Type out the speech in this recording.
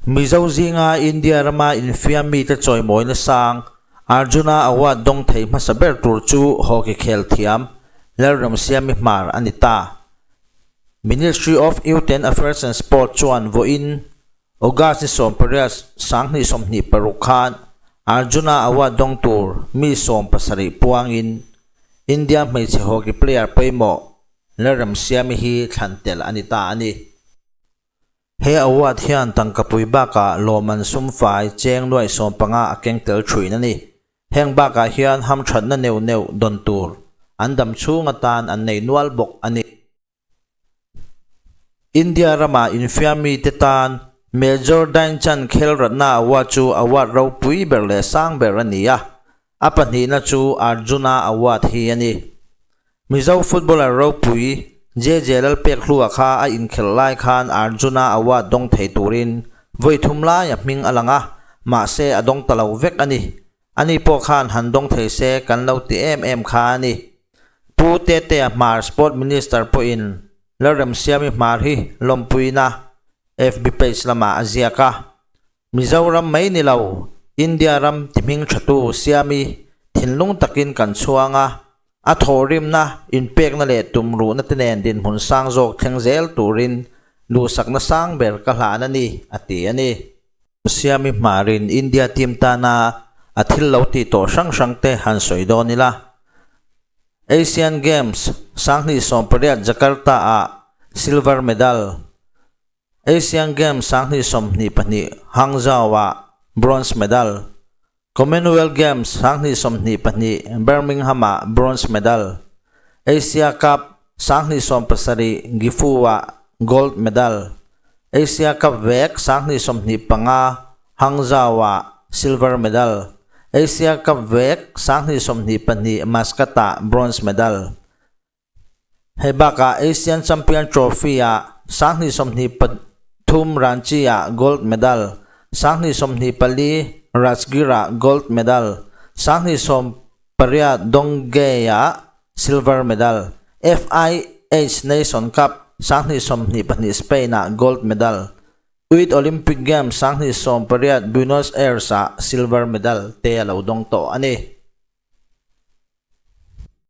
Mizo zinga India rama infiam mite chawimawina sang Arjuna Award dawng thei hmasa ber tur chu hockey khel thiam Lalramsiami Hmar a ni ta. Ministry of Youth and Affairs and Sport chuan vawiin August ni 18 2026 khan Arjuna Award dawng tur mi 70 puangin India hmeichhe hockey player pawimawh Lalramsiami hi thlan tel a ni ta a ni. He award hian tangkapui bakah lawmman sum fai cheng nuaih 15 a keng tel thuin a ni. Heng bakah hian hamthatna neuh neuh dawn tur an dam chhung atan an nei nual bawk a ni. India rama infiam mite tan Major Dhyan Chand Khel Ratna Award chu award ropui ber leh sang ber a ni a, a pahnihna chu Arjuna Award hi a ni. Mizo footballer ropui JJ Lalpekhlua kha a inkhelh lai khan Arjuna Award dawng thei turin vawi thum lai a hming a lang a, mahse a dawng ta lo vek a ni. Ani pawh khan han dawng thei se kan lo ti em em kha a ni. Pu Tetea Hmar Sport Minister pawhin Lalremsiami Hmar hi lawmpuina FB page lamah a ziak a. Mizoram mai ni lo, India ram ti hming thatu Siami thinlung takin kan chhuang a, a thawhrimna, inpekna leh tumruhna te nen dinhmun sang zawk thleng zel turin duhsakna sang ber ka hlan a ni, a ti a ni. Siami Hmarin India team tana a thil lo tih tawh hrang hrang te han sawi dawn ila. Asian Games 2018 Jakarta-ah silver medal, Asian Games 2022 Hangzhou-ah bronze medal, Commonwealth Games 2022 Birmingham-ah bronze medal, Asia Cup 2017 Gifu-ah gold medal, Asia Cup vek 2025 Hangzhou-ah silver medal, Asia Cup vek 2022 Muscat-ah bronze medal. Hei bakah Asian Champion Trophy-ah 2023 Ranchi-ah gold medal, 2024 Rajgir-ah gold medal, 2018 Dongge-ah silver medal, FIH Nation Cup 2022 Spain-ah gold medal, Youth Olympic Games 2018 Buenos Aires-ah silver medal te a lo dawng tawh a ni.